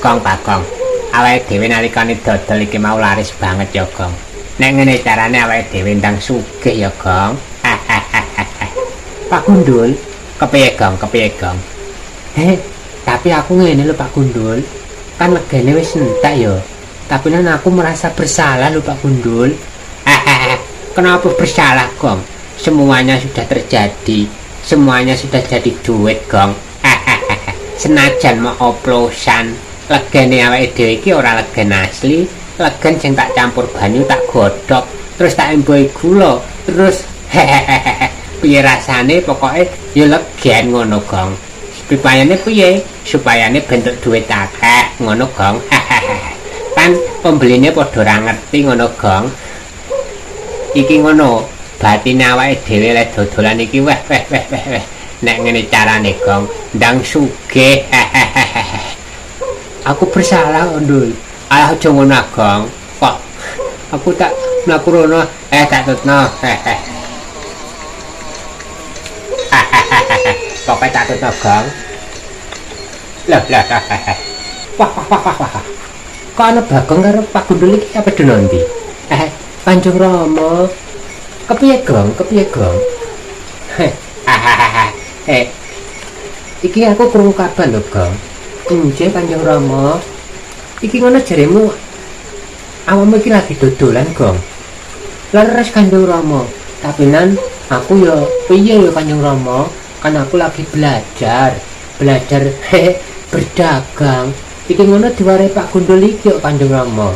Gong, Bagong. Awake dhewe nalikane dodol iki mau laris banget ya, Gong. Nek ngene carane awake dhewe ndang sugih ya, Gong. Pak Gundul, kepiye, Gong? Kepiye, Gong? Heh, tapi aku ngene lho, Pak Gundul. Kan legene wis entek ya. Tapi nan aku merasa bersalah lho, Pak Gundul. Kenapa bersalah, Gong? Semuanya sudah terjadi. Semuanya sudah jadi duit, Gong. Senajan mau oplosan, legene awake dhewe iki ora legen asli, legen sing tak campur banyu, tak godhog, terus tak embohi gula, terus hehehe, piye rasane, pokoke ya legen ngono, Gong. Supayane piye? Supayane bentuk duit akeh ngono, Gong. Kan pembeline padha ora ngerti ngono, Gong. Iki ngono, batine awake dhewe lek dodolan iki, weh weh weh weh weh. Nek ngene carane, Gong, ndang sugih. Aku bersalah, Ndul. Alah, aja ngono, Gong. Kok aku tak mlaku rono, eh, tak tutno. Pokoke tak tutno, Gong. Lah lah lah. Wah wah wah wah wah. Kok ana Bagong karo Pak Gundul iki apa do nanti? Eh, Kanjeng Rama. Kepiye, Gong? Kepiye, Gong? Eh, iki aku krungu kabar lho, Gong. Injih, Kanjeng Rama. Iki ngono jaremu awakmu iki lagi dodolan, Gong. Leres, Kanjeng Rama. Tapi nan aku ya piye ya, Kanjeng Rama? Kan aku lagi belajar. Belajar hehe berdagang. Iki ngono diwarai Pak Gundul iki kok, Kanjeng Rama.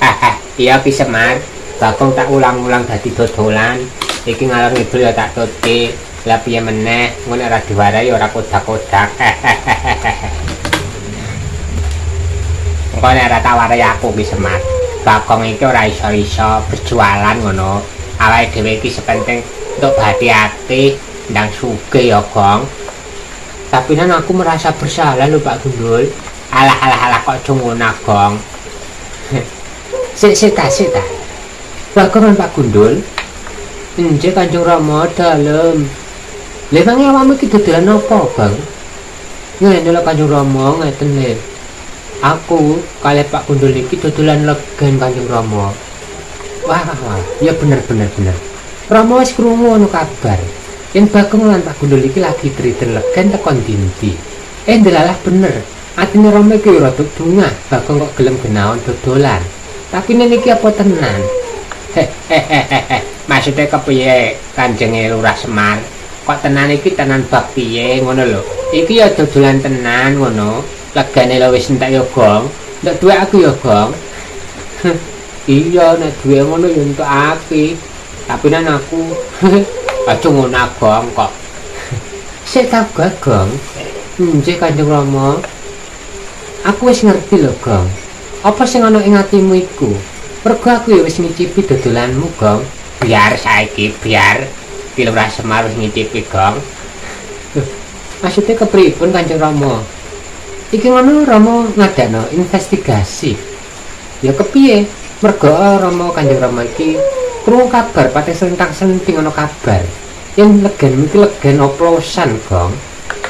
Haha, iya Ki Semar. Bagong tak ulang-ulang dadi dodolan. Iki ngalor ngidul ya tak tutke. Lah piye meneh, ngono ora diwarai ora kodak-kodak. Engko nek ora tak warai aku, Ki Semar. Bagong iki ora iso-iso berjualan ngono. Awake dhewe iki sepenting untuk hati-hati ndang sugih ya, Gong. Tapi nan aku merasa bersalah lho, Pak Gundul. Alah alah alah, kok ngono, Gong. Sik sik ta, sik ta. Bagong lan Pak Gundul. Injih, Kanjeng Rama, dalem. Lha emang awakmu iki dodolan apa, Bang? Ngene lho, Kanjeng Rama, ngeten lho. Aku kalih Pak Gundul iki dodolan legen, Kanjeng Rama. Wah, wah, wah, ya bener bener bener. Rama wis krungu ana kabar. Yen Bagong lan Pak Gundul iki lagi triten legen tekan dindi. Eh, ndelalah bener. Atine Rama iki rada bungah, Bagong kok gelem genaon dodolan. Tapi nen iki apa tenan? Hehehehe. Maksudnya kepiye, Kanjenge Lurah Semar? Kok tenan iki tenan bab piye ngono lho? Iki ya dodolan tenan ngono. Legane lho wis entek ya, Gong. Entek duwe aku ya, Gong. Iya, nek duwe ngono ya entuk aki. Tapi nan aku aja ngono, Gong, kok. Sik ta, Gong. Nggih, Kanjeng Rama. Aku wis ngerti lho, Gong. Apa sing ana ing atimu iku? Mergo aku ya wis ngicipi dodolanmu, Gong. Biar saiki, biar Ki Lurah Semar wis ngicipi, Gong. Loh, maksudnya kepripun, Kanjeng Rama? Iki ngono Rama ngadakno investigasi. Ya kepiye? Mergo Rama, Kanjeng Rama iki krungu kabar pate sentang-senting ana kabar. Yen legen iki legen oplosan, Gong.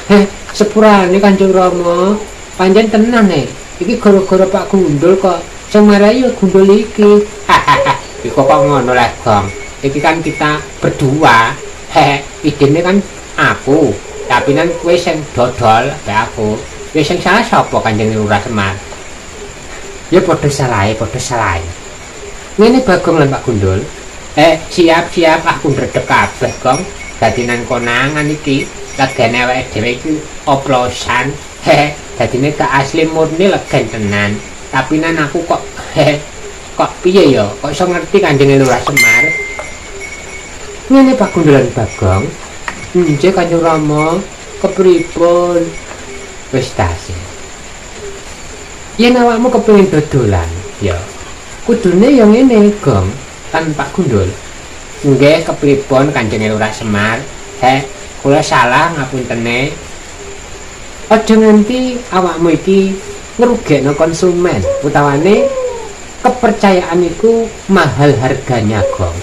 Heh, sepurane, Kanjeng Rama. Pancen tenan e. Iki gara-gara Pak Gundul kok. Sing marai ya Gundul iki. Hahaha. Iku kok ngono lah, Gong. Iki kan kita berdua. Hehe, idene kan aku. Tapi nan kowe sing dodol be aku. Ya sing salah sapa, Kanjeng Lurah Semar? Ya padha salahe, padha salahe. Ngene, Bagong lan Pak Gundul. Eh, siap siap, aku ndredeg kabeh, Gong. Dadi nang konangan iki legene awake dhewe iki oplosan. Hehe, dadine gak asli murni legen tenan. Tapi nan aku kok hehe, kok piye ya? Kok iso ngerti Kanjeng Lurah Semar? Ngene, Pak Gundul lan Bagong. Nggih, Kanjeng Rama, kepripun? Wis ta sih. Yen awakmu kepengin dodolan, ya kudune ya ngene, Gong, lan Pak Gundul. Nggih, kepripun, Kanjeng Lurah Semar? He, kula salah, ngapuntene. Aja nganti awakmu iki ngrugekno konsumen, utawane kepercayaan iku mahal harganya, Gong.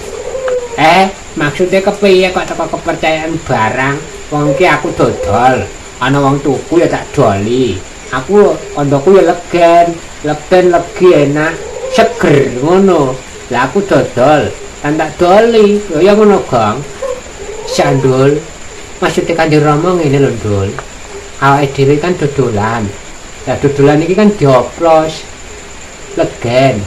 Eh, maksudnya kepiye kok teko kepercayaan barang? Wong iki aku dodol, ana wong tuku ya tak doli. Aku kondoku ya legen, legen legi enak, seger ngono. Lah aku dodol, lan tak doli. Ya ngono, Gong. Sandul. Maksudnya Kanjeng Rama ngene lho, Ndul. Awake dhewe kan dodolan. Lah dodolan iki kan dioplos. Legen,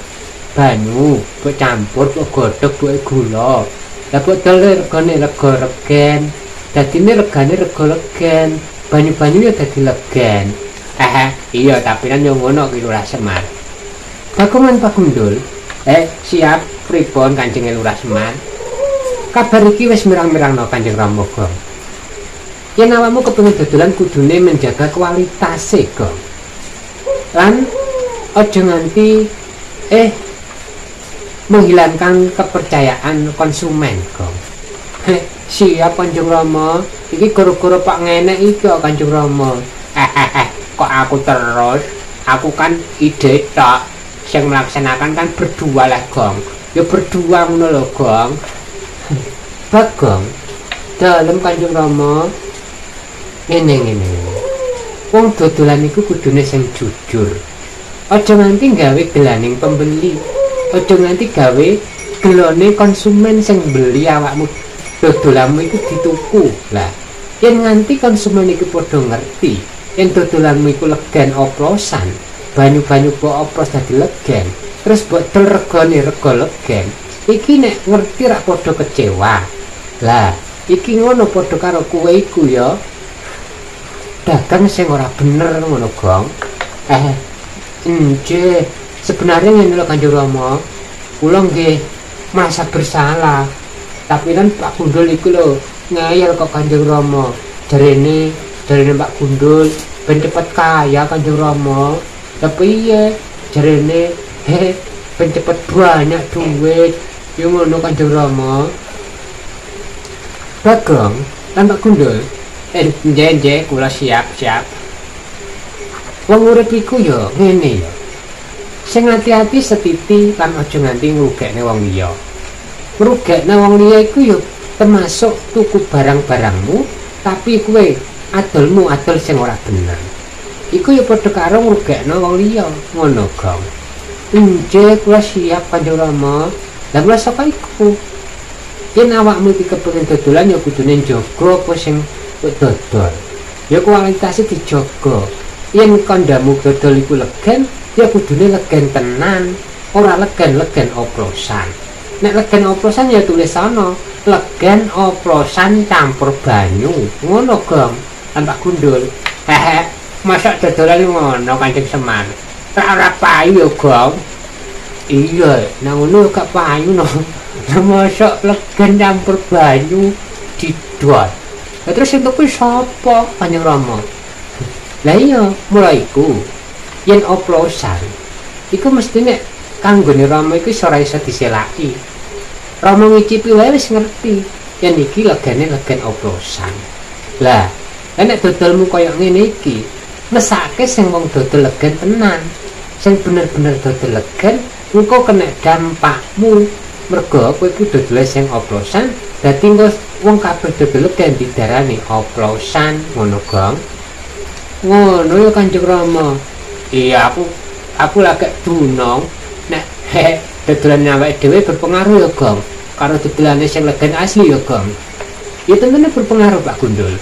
banyu, mbok campur, mbok godhog, mbok gula. Lah mbok dol regane rega regen. Dadine regane rega legen. Banyu-banyu ya dadi legen. Eh, iya tapi kan yo ngono ki Lurah Semar. Bagong lan Pak Gundul. Eh, siap pripun Kanjeng Lurah Semar? Kabar iki wis mirang-mirangno Kanjeng Rama, Gong. Yen awakmu kepengin dodolan kudune menjaga kualitase, Gong. Lan aja nganti menghilangkan kepercayaan konsumen, Gong. Heh, siap Kanjeng Rama. Iki gara-gara Pak Ngenek iki kok Kanjeng Rama. Eh, kok aku terus? Aku kan ide tok. Sing melaksanakan kan berdua lah, Gong. Ya berdua ngono lho, Gong. Bagong, dalem Kanjeng Rama. Ngene ngene. Wong dodolan iku kudune sing jujur. Aja nganti gawe gelaning pembeli. Aja nganti gawe gelone konsumen sing beli awakmu dodolanmu iku dituku. Lah, yen nganti konsumen iku padha ngerti yen dodolanmu iku legen oplosan, banyu-banyu mbok oplos dadi legen, terus mbok dol regane rega legen, iki nek ngerti rak padha kecewa. Lah, iki ngono padha karo kowe iku ya. Dagang sing ora bener ngono, Gong. Eh, nggih, sebenarnya ngene lho Kanjeng Rama. Kula nggih merasa bersalah. Tapi kan Pak Gundul iku lho ngeyel kok Kanjeng Rama. Jarene, jarene Pak Gundul ben cepet kaya Kanjeng Rama. Lah piye? Jarene he ben cepet banyak duit. Ya ngono Kanjeng Rama. Bagong lan Pak Gundul. Eh, nggih nggih kula siap siap. Wong urip iku ya ngene ya. Sing ati-ati setiti lan aja nganti ngrugekne wong liya. Ngrugekne wong liya iku ya termasuk tuku barang-barangmu tapi kowe adolmu adol sing ora bener. Iku ya padha karo ngrugekne wong liya, ngono, Gong. Nggih, kula siap Kanjeng Rama. Lah kula saka iku. Yen awakmu iki kepengin dodolan ya kudune njaga apa sing mbok dodol. Ya kualitasnya dijaga. Yen kandhamu dodol iku legen, ya kudune legen tenan, ora legen-legen oplosan. Nek legen oplosan ya tulisana, legen oplosan campur banyu. Ngono, Gong. Lan Pak Gundul. Hehe, masa dodolan ngono Kanjeng Semar. Ora ora payu ya, Gong. Iya, nang ngono gak payu no. Lah mosok legen campur banyu didol. Lah terus sing tuku sapa Kanjeng Rama? Lah iya, mulai iku yen oplosan iku mesti nek kanggone Rama iku ora iso diselaki. Rama ngicipi wae wis ngerti yen iki legene legen oplosan. Lah, nek dodolmu kaya ngene iki, mesake sing wong dodol legen tenan. Sing bener-bener dodol legen engko kena dampakmu. Mergo kowe iku dodole sing oplosan, dadi engko wong kabeh dodol legen didarani oplosan, ngono, Gong. Ngono ya Kanjeng Rama. Iya, aku lagi dunong nek he dodolan awake dhewe berpengaruh ya, Gong. Karo dodolane sing legen asli ya, Gong. Ya tentunya berpengaruh, Pak Gundul.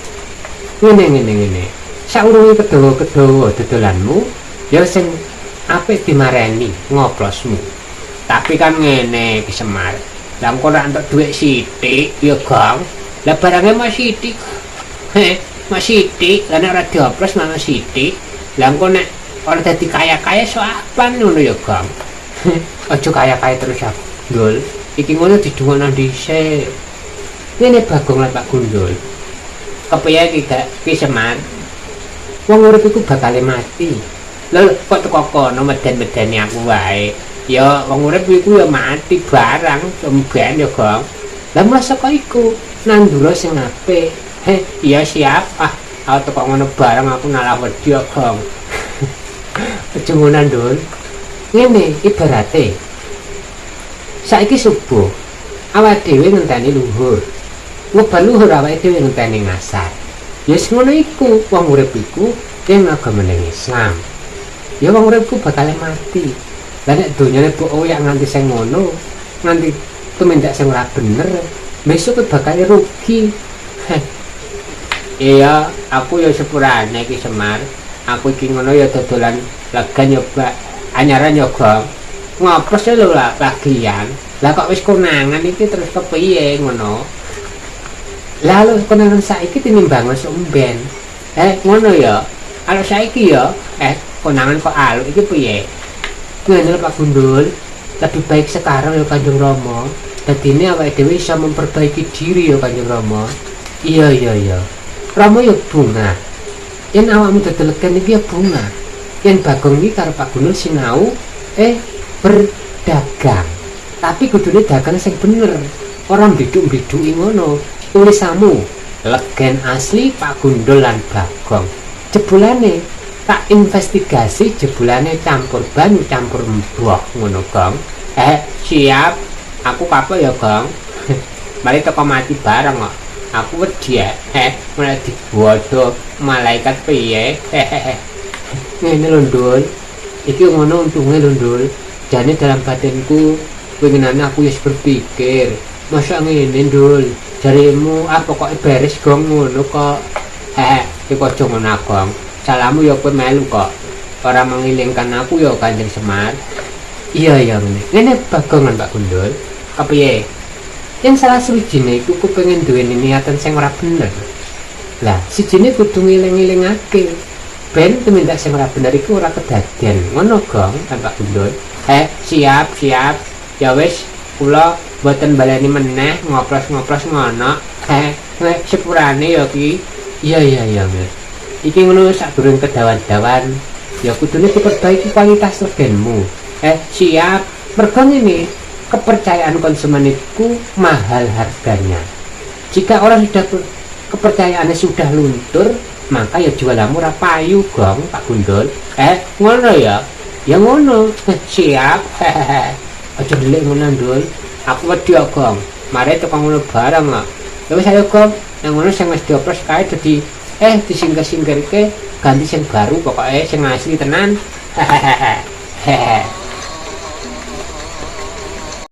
Ngene ngene ngene. Saurunge kedawa-kedawa dodolanmu, ya sing apik dimareni ngoplosmu. Tapi kan ngene Ki Semar. Lah engko ora entuk dhuwit sithik ya, Gong. Lah barangnya mah sithik. Heh, mah sithik. Lah nek ora dioplos malah sithik. Lah engko nek ora dadi kaya-kaya so apan ngono ya, Gong. Aja kaya-kaya terus ya, Gundul. Iki ngono didungokno dhisik. Ngene Bagong lan Pak Gundul. Kepiye iki gak Ki Semar? Wong urip iku bakal mati. Lha kok teko kono meden-medeni aku wae. Ya wong urip iku ya mati barang ben ya, Gong. Lah mula saka iku nandura sing apik. Heh, iya siap. Ah, aku teko ngono barang aku nalah wedi ya, Gong. Aja ngono, Ndul. Ngene ibarate. Saiki subuh awake dhewe ngenteni luhur. Ngebar luhur awake dhewe ngenteni ngasar. Ya wis ngono iku, wong urip iku yen agamane Islam. Ya wong urip ku bakal mati. Lah nek donyane mbok oyak nganti sing ngono, nganti tumindak sing ora bener, besok kowe bakal rugi. Iya, aku ya sepurane iki Semar. Aku iki ngono ya dodolan legen ya bak anyaran ya Gong. Ngoplos lho lah lagian. Lah kok wis konangan iki terus kepiye ngono? Lah lho konangan saiki tinimbang wis emben. Ngono ya. Kalau saiki ya, konangan kok aluk iki piye? Ngene lho Pak Gundul, lebih baik sekarang ya Kanjeng Rama. Dadine awake dhewe iso memperbaiki diri ya Kanjeng Rama. Iya iya iya. Rama ya bunga. Yen awakmu dodol legen iki ya bunga. Yen Bagong iki karo Pak Gundul sinau berdagang. Tapi kudune dagang sing bener. Ora mbiduk-mbiduki ngono. Tulisanmu legen asli Pak Gundul lan Bagong. Jebulane tak investigasi, jebulane campur banyu campur mboh ngono Gong. Siap. Aku kapok ya Gong. Mari teko mati bareng kok. Aku wedi ya. Mulai dibodo malaikat piye. Hehehe. Ngene lho Ndul. Iki ngono untunge lho Ndul. Jane dalam batinku winginane aku wis berpikir, masa ngene Ndul. Jaremu ah pokoke beres Gong ngono kok. Hehe, iku aja ngono Gong. Salamu ya kowe melu kok. Ora mengilingkan aku ya Kanjeng Semar. Iya iya ngene. Ngene Bagong lan Pak Gundul. Kepiye? Yang salah suwijine iku kepengin duweni niatan sing ora bener. Lah, sijine kudu ngiling-ngilingake. Ben tumindak sing ora bener iku ora kedaden. Ngono Gong lan Pak Gundul. Siap, siap. Ya wis, kula mboten baleni meneh ngoplos-ngoplos ngono. Sepurane ya ki. Iya iya iya, Mas. Iki ngono sadurunge kedawan-dawan. Ya kudune diperbaiki kualitas legenmu. Siap. Mergo ngene, kepercayaan konsumen itu mahal harganya. Jika orang sudah kepercayaannya sudah luntur, maka ya jualanmu ora payu, Gong, Pak Gundul. Ngono ya. Ya ngono. Siap. Aja ndelik ngono, Ndul. Aku wedi Gong. Mari teko ngono barang kok. Ya wis ayo Gong, yang ngono sing wis dioplos kae dadi disingkir-singkirke ganti sing baru, pokoke sing asli tenan. Hehehe.